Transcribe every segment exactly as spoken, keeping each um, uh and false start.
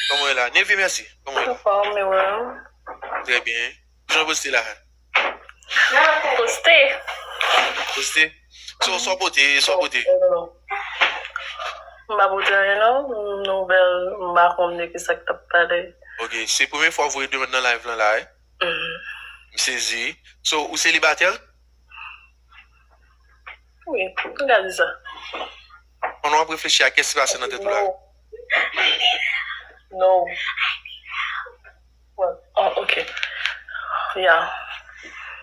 Kòman w ye la? Nevie, mèsi. Kòman w ye la? Anfòm, e ou menm? Trè byen. Jan w poste la? Poste. Poste? So, sa w pote, sa w pote? M pa pote anyen non, nouvèl, m pa konn de kisa k t ap pale. Ok, se premye fwa w voye demann nan live lan la, wi? Mhm. M sezi. So, ou selibatè? Wi, m ka di sa. Pandan w ap reflechi a, kiyès ki pase nan tèt ou la? No. No. What? Oh, ok. Yeah.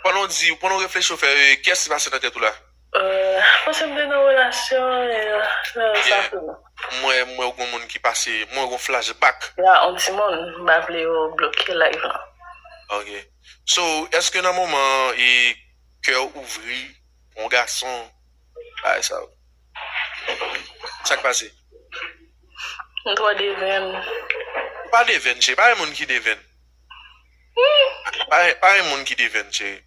Pandan w di, pandan w reflechi, w fè, eh, kiyès ki pase nan tèt ou la? Euh, paske m te nan relasyon, e, euh, sa Yeah. fini. Mwen, mwen, gon moun ki pase, mwen, gon flashback. Ya, yon timoun, m pa vle yo bloke live lan. Ok. So, èske nan moman, e, kè w ouvri, yon gason, bagay sa yo? Sa k pase? M twò devenn. Ou pa devenn, cheri. Pa gen moun ki devenn. Pa, pa gen moun ki devenn, cheri.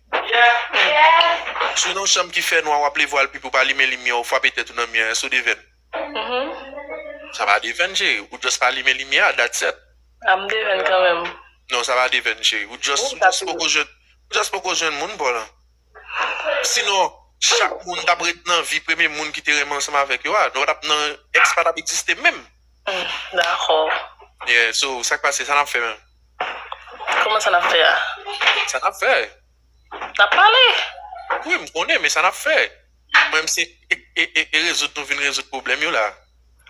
Si w nan yon chanm ki fè nwa, w ap leve w al pipi, w pa limen limyè, w frape tèt ou nan mi a, èske w devenn? Mhm. Sa pa devenn, cheri. Ou just pa limen limyè a, that's it. A, m devenn kanmenm. Non, sa pa devenn, cheri. Ou just, Wi, ou sa just poko jwenn, ou just poko jwenn moun pa w lan. Sinon, chak moun t ap ret nan vi premye moun ki te renmen ansanm avèk yo a. Nou pa t ap nan, ex pa t ap egziste menm. Mm, dakò. Yeah, so, sa k pase, sa n ap fè menm? Kòman sa n ap fè a? Sa n ap fè? N ap pale. Wi, m konnen, men sa n ap fè? Mwen, m se e, e, e, e rezoud nou vin rezoud pwoblèm yo la.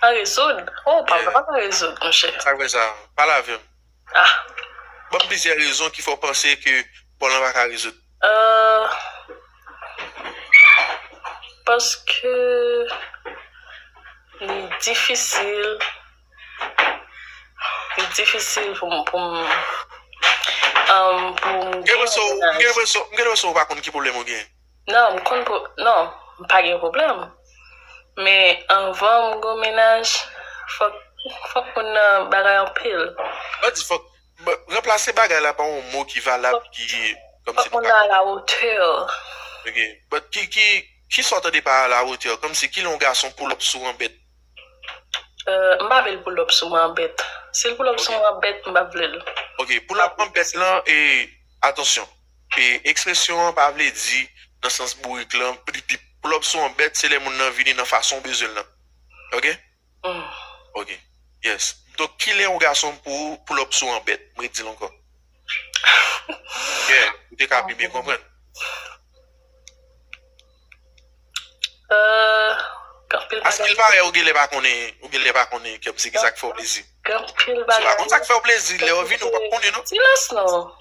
An rezoud? Oh, pa, Yeah. pa ka rezoud, monchè. Sa k fè sa? Pale avè m. Ah. Ban m plizyè rezon ki fè w panse ke pòl lan pa ka rezoud. Euh, paske li difisil, li difisil pou m, pou m, um, pou m M gen gen yon enpresyon, m gen mennaj. enpresyon, m gen enpresyon ou pa konn ki pwoblèm ou gen. Non, m konn pwo-, non, m pa gen pwoblèm. Men anvan m gen mennaj, fòk, fòk moun nan bagay anpil. Mwen di fòk, ba, ranplase bagay la pa yon mo ki valab, Fòk, ki, kòmsi fòk nou moun pa nan a la hauteur. Ok. But ki, ki, ki sa w tande pa a la hauteur? Kòmsi ki lè yon gason pull up sou w an bèt? Euh, m pa vle l pull up sou mwen an bèt. Si l pull up sou Ok. mwen an bèt, m pa vle l. Ok, pull up an bèt lan, e, atansyon. E, ekspresyon an pa vle di nan sans bourik lan, pip, pip. Pull up sou an bèt, se lè moun nan vini nan fason w bezwen l lan. Ok? Mm. Ok. Yes. Donk, ki lè yon gason pou pull up sou an bèt? Mwen di l ankò. Yeah, ou te ka pi byen konprann. Euh, gen anpil bagay. Aske l parèt, ou genlè pa konnen, ou genlè pa konnen, kòmsi ki sa k fè w plezi. Gen anpil bagay. Si w pa konn sa k fè w plezi, lè yo vini, ou p ap konnen, non? Silans, non.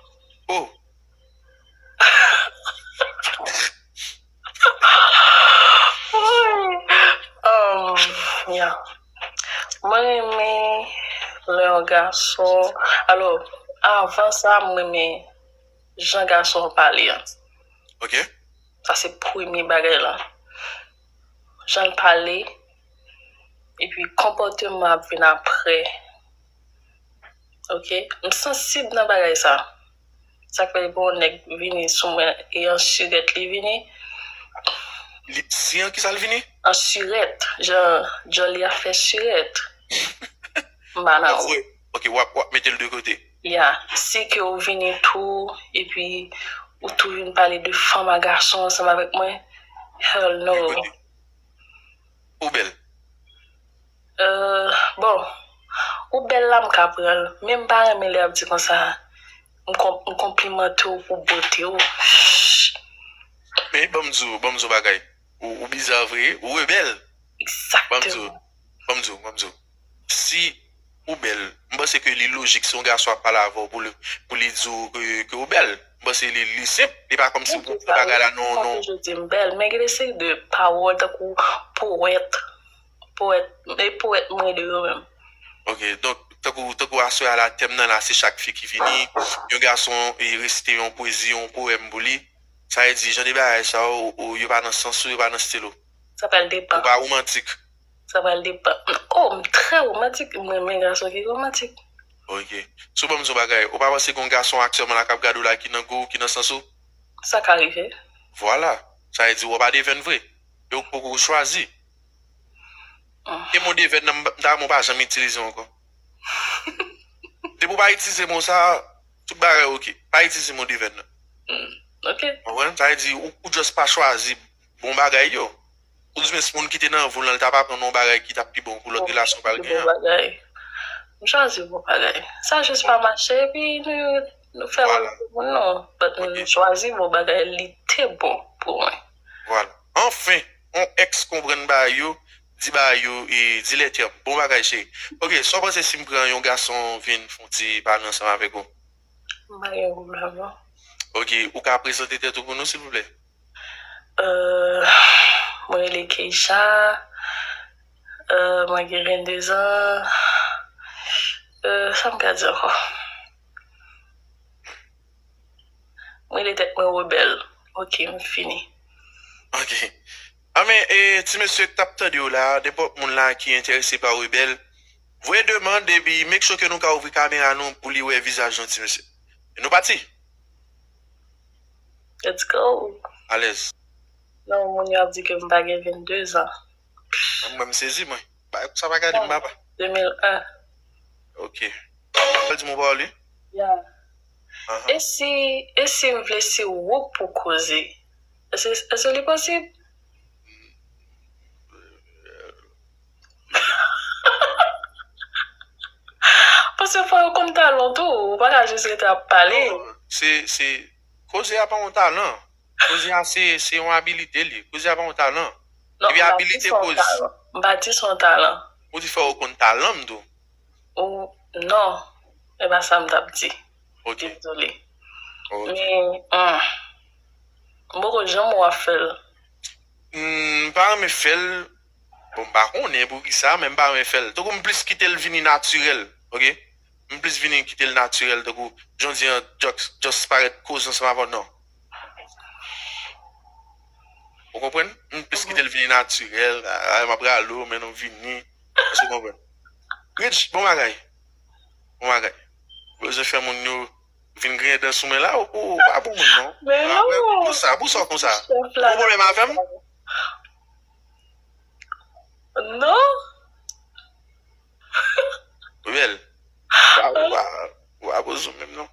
Oh. Um, yeah. Mwen renmen lè yon gason, alò, avan sa, mwen renmen jan gason an pale an. Ok. Sa se premye bagay la. Jan l pale, epi konpòteman ap vin apre. Ok? M sansib nan bagay sa. Sa k fè pou yon nèg vini sou mwen e an sirèt li vini. Li, si an kisa l vini? An sirèt. Jan, jan li ap fè sirèt. M pa nan ou. Vre. Ok, w ap, w ap mete l de kote. Ya, si ke ou vini tou, epi ou tou vin pale de fanm a gason ansanm avèk mwen, hell no. De kote. Ou bèl. Euh, bon, ou bèl la, m ka pran l, men m pa renmen lè y ap di konsa, m kon-, m konplimante w pou bote w. Men, ban m di w, ban m di w bagay. Ou, ou bizar vre, ou rebèl. Ban m di w, Egzakteman. ban m di w, ban m di w. Si ou bèl, m panse ke li lojik si yon gason ap pale avè w pou li, pou li di w ke, ke ou bèl. M panse li, li senp, li pa kòmsi pou bagay la, non, non. Jodi m bèl, men gen de seri de pawòl tankou powèt, powèt, e powèt m rele yo menm. Ok, donk, tankou, tankou aswè a la, tèm nan la, se chak fi ki vini, yon gason e resite yon pwezi, yon powèm pou li. Sa vle di, jan de bagay sa yo, ou, yo pa nan sans ou, yo pa nan stil ou. Sa pral depann. Ou pa womantik. Sa pral depann. Oh, m trè womantik. M renmen gason ki womantik. Ok. Si w ban m di yon bagay, ou pa panse gen yon gason aktyèlman la k ap gade w la ki nan gou w, ki nan sans ou? Sa ka rive. Vwala. Sa vle di w pa devenn vre. E ou poko chwazi. Mm. E mo devenn nan, m ta renmen w pa janm itilize ankò. pa itilize mo sa, tout bagay oke. Pa itilize mo devèn nan. Ok. Konprann? Sa vle di, ou, ou just pa chwazi bon bagay yo. Ou di, men si moun ki te nan vi w lan, li t ap aprann yon bagay ki t ap pi bon pou lòt relasyon pa l Bon genyen. Bagay. M chwazi bon bagay. Sa jis pa mache, epi nou, nou fè Voilà. Moun non. But nou Ok. Chwazi bon bagay, li te bon pou mwen. Voilà. Anfen, yon ex konprann bagay yo, di bagay yo, e, di lè tèm. Bon bagay, cheri. Ok, sa w panse si m pran yon gason vin fè yon ti pale ansanm avèk ou? M pa gen pwoblèm non. Ok, ou ka prezante tèt ou pou nou, silvouplè? Euh, mwen rele Keisha. Euh, mwen gen vennde zan. Euh, sa m ka di ankò? Mwen rele tèt mwen Rebèl. Ok, m fini. Ok. A men, e, ti mesye k t ap tande w la, nenpòt moun la ki enterese pa Rebèl, voye demann epi make sure ke nou ka ouvri kamera nou pou li wè vizaj nou, ti mesye. E nou pati? Let's go. Alèz. Non, moun yo ap di ke m pa gen vennde zan. Mwen, mwen, m sezi, mwen. Bagay konsa pa gade m, papa. De mil en. Ok. Al di m yon pawòl, wi. Yeah. Ahan. E si, e si m vle se ou k pou koze? Èske, èske li posib? Paske fò yo konn talan tou, ou pa ka jis rete ap pale. Non, se, se, koze a pa yon talan. Koze a se, se yon abilite li. Koze a pa yon talan. Non, Epi m pa di abilite se yon koze. Talan. M pa di se yon talan. Ou di fò ou konn talan m tou. Ou, non, e pa sa m t ap di. Ok. Dezole. Ok. Men, hmm, m poko janm wè w ap fè l. Hmm, m pa renmen fè l. Bon, m pa konnen pou ki sa, men m pa renmen fè l. Tankou m plis kite l vini natirèl, ok? M plis vini kite l natirèl, tankou, jan w di an, just, just parèt koze ansanm avè w, non. Ou konprann? M plis kite l vini natirèl, a, a, m ap rale w, men nou vini. Èske w konprann? Rich, bon bagay. Bon bagay. Bezwen fè moun yo vin griyen dan sou mwen la, ou, ou pa bon moun, non. Men Apre, non. Pou sa, pou sa w konsa? Chèf la Ou pwoblèm avè m? Non. Rebèl. Ou pa, ou pa, ou pa poze w menm, non.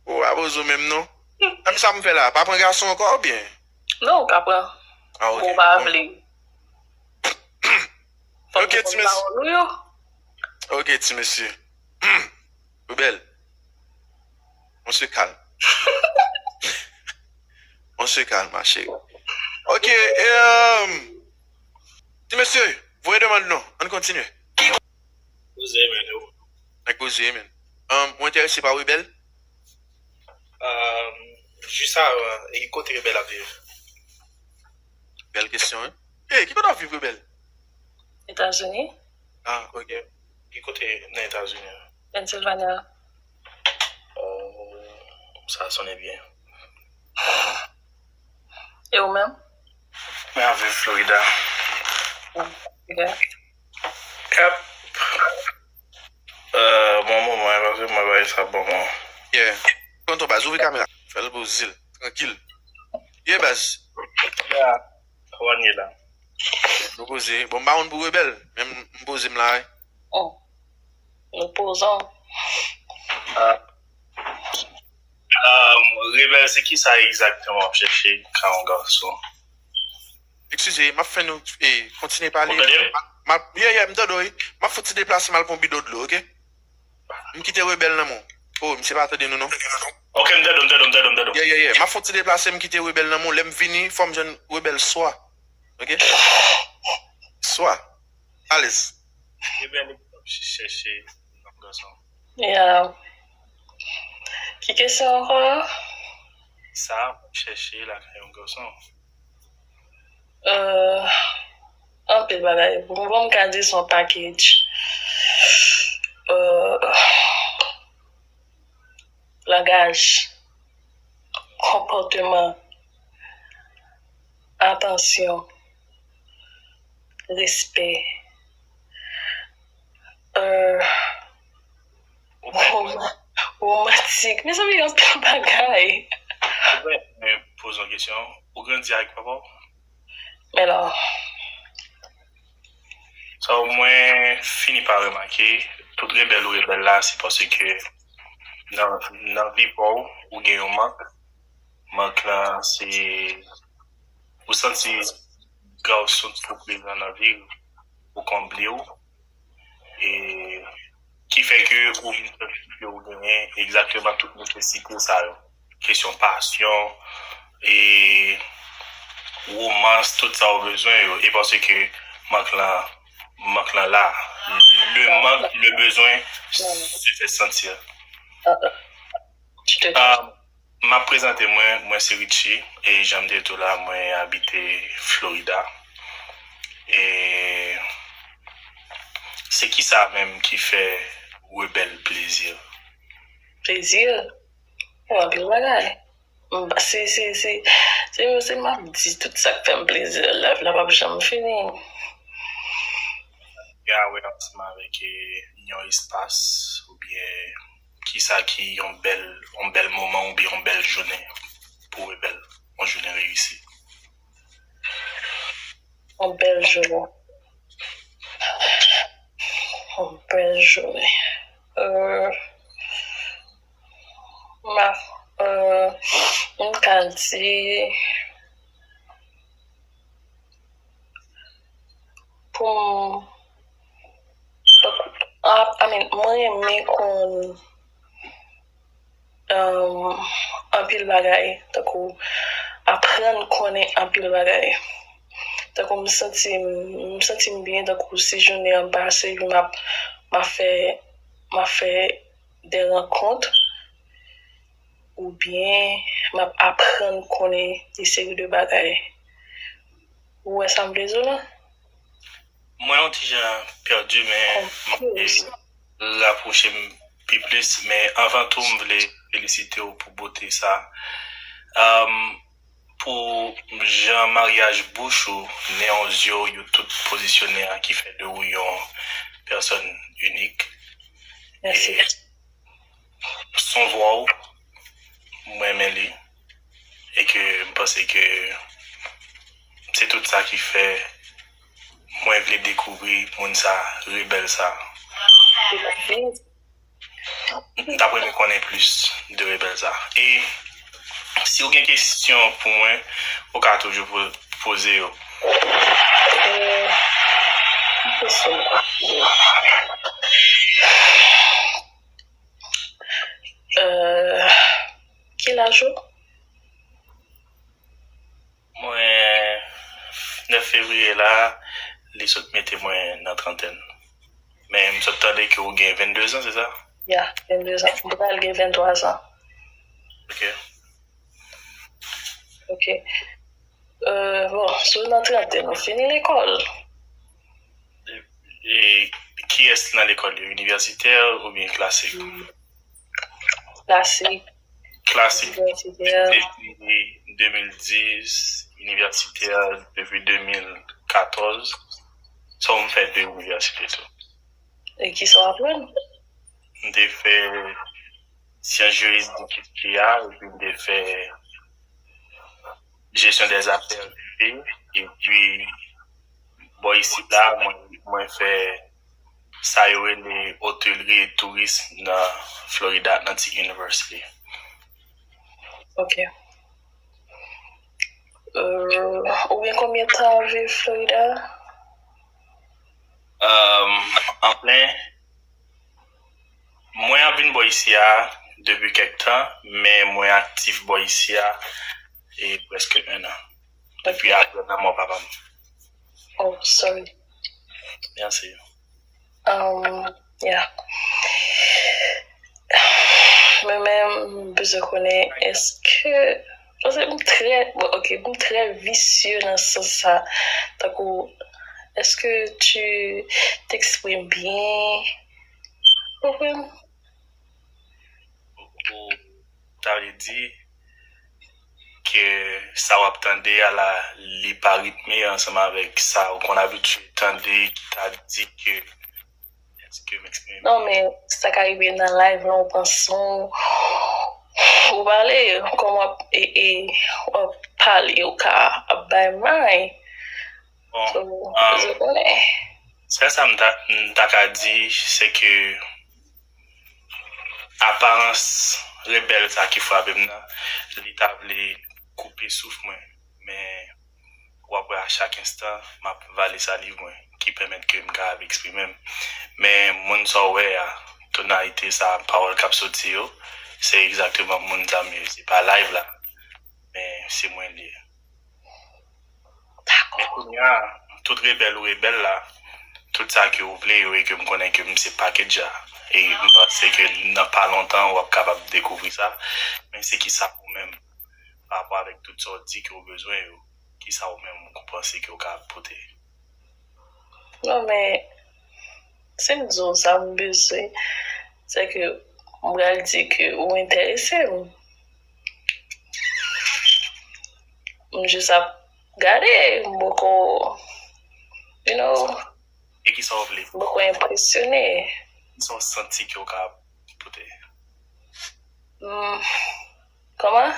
Ou pa poze w menm, non. Menm sa m fè la, pa pran gason ankò, oubyen? Non, ou ka pran. Ah, ok. Ou pa vle. Ok, ti mesye. Pawòl ou yo. Ok, ti mesye. Rebèl. On se calme. On se calme, ma chérie. Ok, e, euh, ti mesye, voye demann non. Ann kontinye. Poze men yo. Nèg poze men. Um, ou enterese pa Rebèl? Um, jis avan, e ki kote Rebèl ap viv? Bèl kesyon, wi. E, ki kote w ap viv, Rebèl? Etazini, Ah, ok. Ki kote nan Etazini? Pennsylvania. Oh, sa sonnen byen. E ou menm? Mwen ap viv Florida. Ok. Yep. Euh, bon moman, paske mwen bay sa bon moman. Yeah. Tonton baz, ouvri kamera. Fè l pou zil. Trankil. Yeah, baz. Yeah. Wan ye la. Nou poze. Bon, m pa konn pou Rebèl, men m, m poze m la, wi. Oh. Nou pozon. Ah. Um, Rebèl, se ki sa egzakteman w ap chèche ka yon gason? Eskize, m ap fè nou, eh, kontinye pale. Ou tande m? M ap, yeah, yeah, m tande w, wi. M ap fouti deplase m al pran bidon dlo, ok? M kite Rebèl nan men w. Oh, misye pa tande nou, non. Ok, m tande w, m tande w, m tande w, m tande w. Yeah, yeah, yeah. M ap fouti deplase, m kite Rebèl nan men w. Lè m vini, fò m jwenn Rebèl swa. Ok? Swa. Alèz. Rebèl, ap chèche yon gason. Yeah. Ki kesyon ankò? Sa ap chèche lakay yon gason. Euh, anpil bagay. Bon, bon, m ka di se yon package. Euh, langaj, konpòteman, atansyon, respè, euh, romantik. Mezanmi, anpil bagay. Mwen poze yon kesyon. Ou grandi ak papa w? Men la. Sa mwen fini pa remake, tout rebèl ou rebèl la, se paske nan, nan vi pa w, ou gen yon mank. Mank lan, se ou santi gason tou prezan nan vi w, ou konble w. E ki fè ke ou vin santi ke ou genyen egzakteman tout nesesite sa yo. Kesyon pasyon, e womans, tout sa ou bezwen yo. E paske mank lan, mank lan la. Le manque, le besoin se fait sentir. Ah, m ap prezante mwen, mwen se Richie, e jan m te di w la, mwen abite Florida. E se kisa menm ki fè rebèl plezi? Plezi? Yon anpil bagay. M pa- Si, si, si, si, si m ap di tout sa k fè m plezi nan live la, p ap janm fini. Gen a wè ansanm avèk, eh, yon espas, oubyen kisa ki yon bèl, yon bèl moman oubyen yon bèl jounen pou rebèl, yon jounen reyisi? Yon bèl jounen. Yon bèl jounen. Euh, ma, euh, m ka di, pou m, I, I mean, mwen renmen konn, um, anpil bagay, tankou aprann konnen anpil bagay. Tankou m santi m, m santi m byen, tankou si jounen an pase, m ap, m ap fè, m ap fè de rankont, oubyen m ap aprann konnen de seri de bagay. Ou wè sa m vle di w la? Mwen yon ti jan pèdi, men m ap rapwoche m pi plis. Men anvan tou, m vle felisite w pou bote sa. Um, pou jan maryaj bouch ou, nen w, zye w, yo tout pozisyone a ki fè de ou yon pèsòn inik. Mèsi. E son vwa w, mwen renmen li. E ke m panse ke se tout sa ki fè mwen vle dekouvri moun sa, rebèl sa. Dekouvri? M t ap renmen konnen plis de rebèl sa. E si w gen kesyon pou mwen, ou ka toujou po- poze yo. Euh, ki kesyon? Euh, ki laj ou? Mwen, nèf fevriye la, li sot mete mwen nan trantèn. Men m sot tande ke ou gen vennde zan, se sa? Ya, vennde zan. M pral gen venntwa zan. Ok. Ok. Euh, bon, si w nan trantèn, ou fini lekòl? E kiyès ki nan lekòl yo, inivèsitè oubyen klasik? Klasik. Klasik. Inivèsitè. Depi de mil dis, inivèsitè depi de mil katòz. Sa w fè de inivèsite tou? E kisa w aprann? M te fè syans jiridik isi a, epi m te fè jesyon dè zafè prive, epi bò isi la, mwen, mwen fè sa yo rele otelri e touris nan Florida Atlantic University. Ok. Euh, ou gen konbyen tan w ap viv Florida? Um, an plen, mwen ap vin bò isi a depi kèk tan, men mwen aktif bò isi a e prèske en an. Depi apre lanmò papa m. Oh, sorry. Mèsi. Um, yeah. Mwen menm, m bezwen konnen, èske, paske m trè, bon, ok, m trè visye nan sans sa. Tankou, est-ce que tu t'exprimes bien? Ou konprann? Ou ta vle di ke sa w ap tande a la, li pa ritme ansanm avèk sa ou konn abitye tande ki ta di ke, èske m eksprime? Non, men sa ka rive nan live lan, ou panse w, ou pale, kòman w ap, e, e, w ap pale, ou ka ap bay may. Bon, so, um, je connais. Sèl sa m ta, m ta ka di, se ke aparans rebèl sa ki frape m nan, li ta vle koupe souf mwen. Men, w ap wè a chak enstan, m ap vale saliv mwen, ki pèmèt ke m kapab eksprime m. Men, moun sa w wè a, tonalite sa, pawòl k ap soti yo, se egzakteman moun sa m ye. Se pa live la, men se mwen l ye. Men kounye a, tout rebèl ou rebèl la, tout sa ke ou vle yo e ke m konnen ke m se package a. E m panse ke nan pa lontan, w ap kapab dekouvri sa. Men se ki sa ou menm, pa rapò avèk tout sa w di ke w bezwen yo, ki sa ou menm ou panse ke w kapab pote? Non, men, si m di w sa m bezwen, se ke m pral di ke ou enterese m. M jis ap gade, m poko, you know, E ki sa w vle? M poko enpresyone. Ki sa w santi ke w ka pote? Hmm, kòman?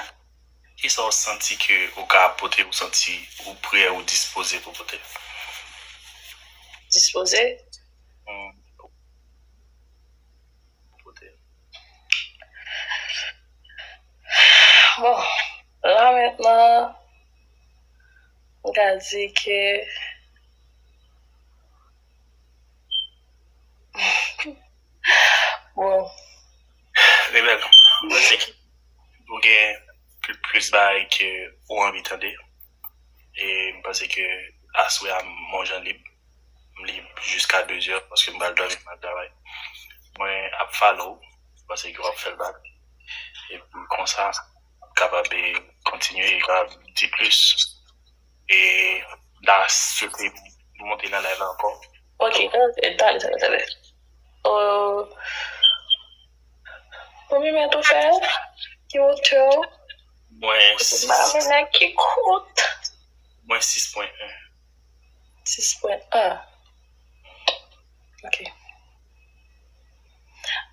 Ki sa w santi ke w ka pote, ou santi ou prè, ou dispoze pou pote? Dispoze? Hmm. Pote. Bon, la mentnan, m ka di ke bon, Rebèl, m panse ke ou gen pli- plis bagay ke ou anvi tande. E m panse ke aswè a m on jan lib. M lib jiska de zè paske m pral dòmi, m pral travay. Mwen ap follow w paske w ap fè l back. Epi konsa, m kapab kontinye e kapab di plis. E la, swete monte nan live la ankò. Ok, ok, talè, talè, talè. Euh, konbyen mèt ou fè? Ki wotè w? Mwen Se pa mwen ki kout. Mwen sis pwen en. Sis pwen en. Ok.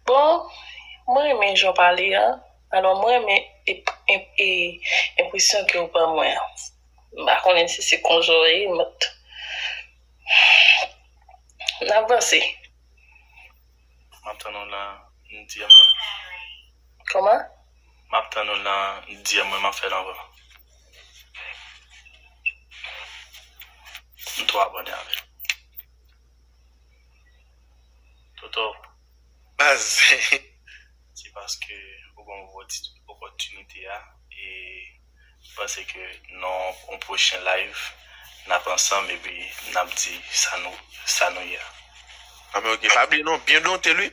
Bon, mwen renmen jan w pale a. Alò, mwen renmen e- e- e- enpresyon ke w ban mwen an. M pa konnen si se konsa w ye, men n ap vanse. M ap tann ou nan D M mwen. Kòman? M ap tann ou nan D M mwen, m ap fè l anvan. M tou abòne avè l. Toto, Baz. Se paske ou ban m opòti- opòtinite a e m panse ke nan yon pwochen live, n ap ansanm epi n ap di sa nou, sa nou ye a. Ah, men ok, pa bliye non, byen donte l wi.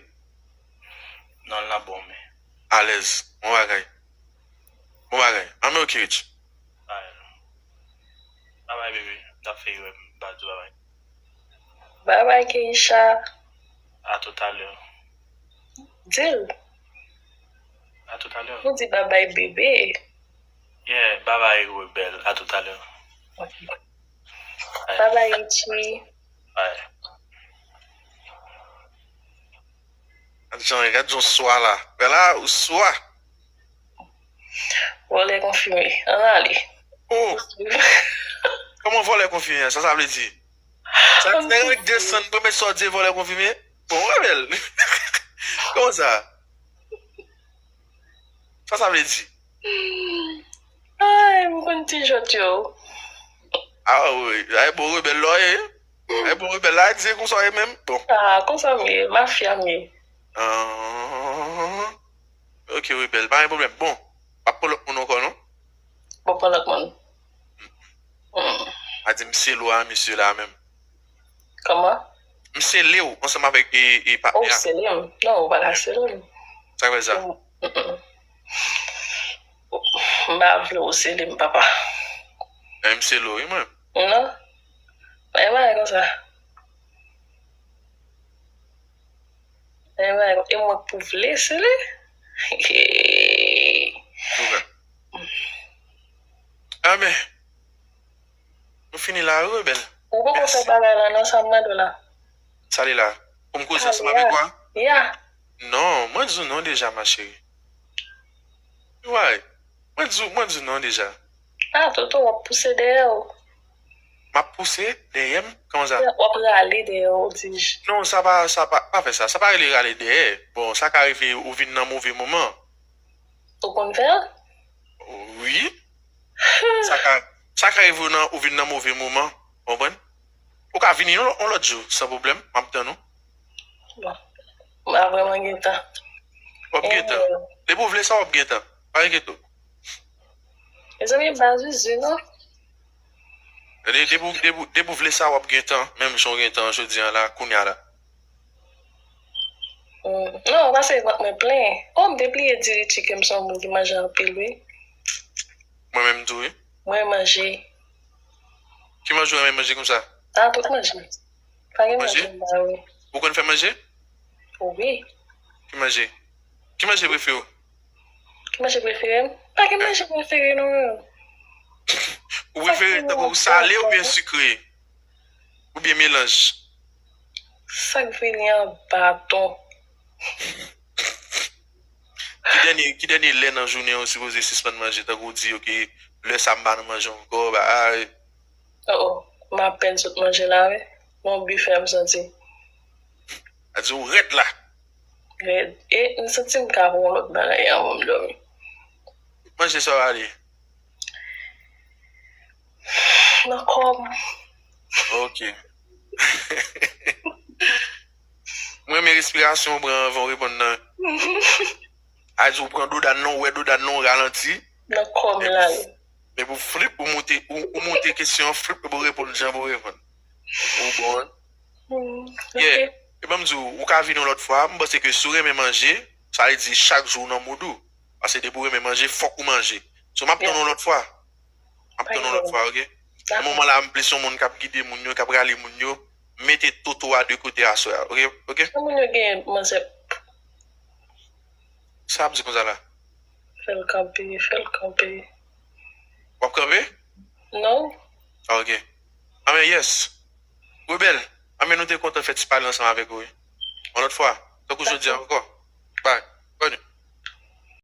Non, l nan bon men. Alèz. Bon bagay. Bon bagay. Ah, men ok, Rich. Bay. Babay, bebe. M t ap fè erè, m pa di w babay. Babay, Keisha. A toutalè. Di l. A toutalè. Nou di babay, bebe. Yeah, babay, rebèl. A toutalè. Babay, Richie. Bay. Gad jan, gad jan w swa la. Gade la, ou swa. Vòlè konfime. Ann ale. Oh, kòman vòlè konfime a? Sa sa vle di? Sa ti nèg la desann, premye sa w di vòlè konfime? Bon, rebèl. Kòman sa? Sa sa vle di? Ay, m konn ti jòt yo. Ah wi, ay bon rebèl la w ye. Ay bon rebèl la, di konsa w ye menm. Bon. Ah, konsa m ye, mafya m ye. Ah. Ok, rebèl, pa gen pwoblèm. Bon, pa pran lòt moun ankò non. Bon, pran lòt moun. Hmm. A di m sele w a misye la menm. Kòman? M sele w ansanm avèk e, e Oh, patnè a. sele m. Non, ou pa ka sele m. Sa k fè sa? Mm, mm, mm. M pa vle ou sele m, papa. Men m sele w, wi, mwen. Non. Men bagay konsa. Men bagay, e mwen k pou vle sele? Ouvè. Ah, men. Nou fini la, wi, rebèl. Ou poko fè bagay la, non, sa m mande w la. Sa li la. Pou m koze ansanm avèk ou a? Ya. Non, mwen di w non deja, ma chérie. Why? Mwen di w, mwen di w non deja. Ah, Toto, w ap pouse dèyè w. M ap pouse dèyè m, kòman sa? W ap rale dèyè w, di j. Non, sa pa, sa pa, pa fè sa. Sa pa rele rale dèyè. Bon, sa ka rive ou vin nan move moman. Ou konn fè l? Wi. Sa ka, sa ka rive ou nan, ou vin nan move moman. Konprann? Ou ka vini yon, yon lòt jou, san pwoblèm. M ap tann ou. Bon. M pa vrèman gen tan. W ap gen tan. Depi w vle sa, w ap gen tan. Pa enkyete w. Mezanmi, m pa zuzu non. Depi w vle sa, w ap gen tan, menm jan w gen tan jodi a la, kounye a la. Non, w pa fè vant mwen plen. Oh, m te bliye di Richie ke m se yon moun ki manje anpil, wi. Mwen menm tou, wi. Mwen manje. Ki manje w renmen manje konsa? A, tout manje. Pa gen manje m pa renmen. Ou konn fè manje? Wi. Ki manje? Ki manje prefere w? Ki manje prefere m? Pa gen manje prefere non. Ou prefere tankou sale oubyen sikre? Oubyen melanj? Sa k vini an baton. Ki dènye, ki dènye lè nan jounen ou sipoze sispann manje, tankou w di, oke, lè sa m pa nan manje ankò, bagay. Oh, oh. M apèn sot manje la, wi. Yon bifè m santi. A di w rèd la. Rèd. E m santi m ka pran yon lòt bagay anvan m dòmi. Manje sa w ale. Nan kò m. Ok. Mwen renmen respirasyon w pran anvan w reponn nan. A di w pran dodan nan, w wè dodan nan, w ralanti. Nan kò m l ale. Epi flip, ou moute, ou, ou moute kesyon an, flip, epi w reponn jan pou w reponn. Ou bon, wi. Yeah. E ban m di w, ou ka vin yon lòt fwa. M panse ke si w renmen manje, sa vle di chak jou w nan mood ou. Paske depi w renmen manje, fòk ou manje. So, m ap tann ou yon lòt fwa. M ap tann ou yon lòt fwa, ok? Nan moman la, m plis yon moun k ap gide moun yo, k ap rale moun yo. Mete toto a de kote aswè a, ok? Ok? Sa moun yo genyen, manzè? Sa ap di konsa la? Fè l kanpe, fè l kanpe. W ap kanpe? Non. Ah, ok. Anben, yes. Rebèl, anben, nou te kontan fè ti pale ansanm avèk ou, wi. Yon lòt fwa, tankou jodi a ankò.